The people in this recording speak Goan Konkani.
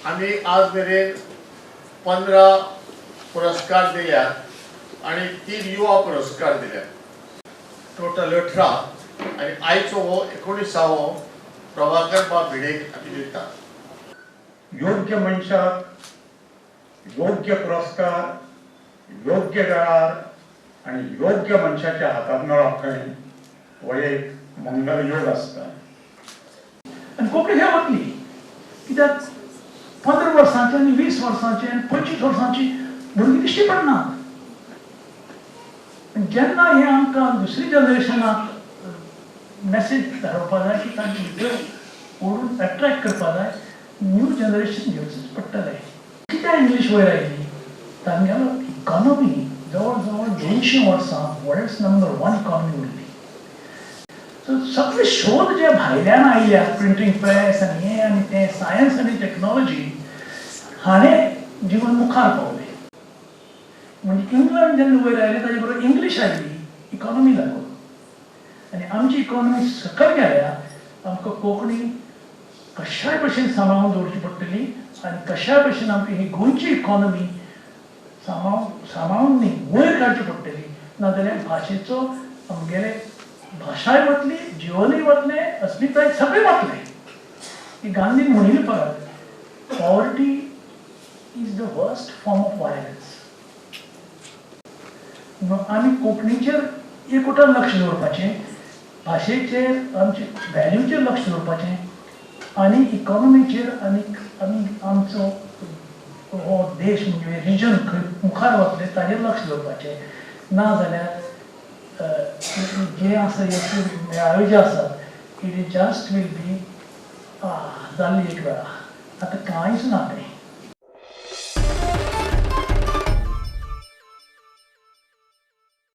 आमी आज मेरेन 15 पुरस्कार दिल्यात आनी 3 युवा पुरस्कार दिल्यात, टोटल 18. आनी आयचो हो 19वो प्रभाकर बाब भिडेक आमी दितात. योग्य मनशाक योग्य पुरस्कार योग्य वेळार आनी योग्य मनशाच्या हातांत मेळप खंय हो एक मंगल योग आसता. आनी कोंकणी खंय वतली? कित्याक 15 वर्सांची आनी 20 वर्सांची आनी 25 वर्सांची भुरगीं दिश्टी पडनात. जेन्ना हें आमकां दुसरी जनरेशनाक मॅसेज धाडोवपा जाय की तांचे भितर ओडून एट्रॅक्ट करपा जाय, न्यू जनरेशन घेवचेंच पडटलें. कित्याक इंग्लीश वयर आयली? तांगेलो इकॉनॉमी जवळ जवळ 200 वर्सां वर्ल्ड्स नंबर 1 इकॉनॉमी उरली. सो सगळे शोध जे भायल्यान आयल्यात, प्रिंटींग प्रेस आनी हें आनी तें, सायन्स आनी टॅक्नॉलॉजी हाणें जीवन मुखार पावलें. म्हणजे इंग्लंड जेन्ना वयर आयलें ताजे बरोबर इंग्लीश आयली इकॉनॉमी लागून, आनी आमची इकॉनॉमी सकयल गेल्या. आमकां कोंकणी कशाय भशेन सांबाळून दवरची पडटली आनी कशाय भशेन आमकां ही गोंयची इकॉनॉमी सांबाळून न्ही वयर काडची पडटली, नाजाल्यार भाशेचो आमगेले भाशाय वतली, जिवनूय वतलें, अस्मिताय सगळें वतलें. ही गांधीन म्हणिल्ली परत, poverty is the worst form of violence. आमी कोंकणीचेर एकवटान लक्ष दवरपाचें, भाशेचेर आमचे व्हॅल्यूचेर लक्ष दवरपाचें आनी इकॉनॉमीचेर, आनी आमी आमचो हो देश म्हणजे रिजन खंय मुखार वतलें ताजेर लक्ष दवरपाचें. ना जाल्यार जे आसा हे मेळावे जे आसात, it is just will be जाल्ली एक वेळा, आतां कांयच ना तें.